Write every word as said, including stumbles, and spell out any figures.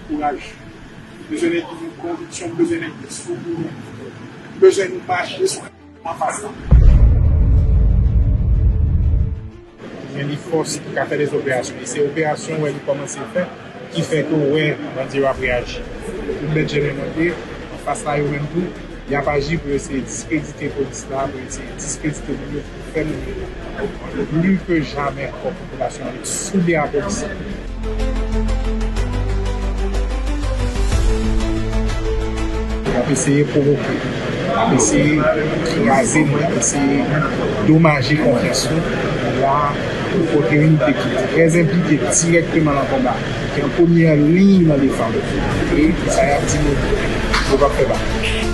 Kouraj. M bezwen nèg ki gen konviksyon, m bezwen nèg ki sou pou nou. M bezwen nou mache sou anfas la. Gen li fòs ki ka fè de operasyon. E se operasyon wè li kòmanse fè, ki fè ke w wè bandi yo ap reyaji. Tout bèt jennen mande, anfas la yo menm tou, y ap aji pou yo eseye diskredite polis la, pou yo eseye diskredite moun yo, pou fè moun yo pli ke jamè ankò popilasyon an soude a polis la. Y ap eseye pwovoke, y ap eseye kraze nou, y ap eseye domaje konfyans nou. La, pou kote youn te ki trè enplike dirèkteman nan konba, ki an premyè liy nan defann. E sa y ap di nou, yo p ap fè bagay.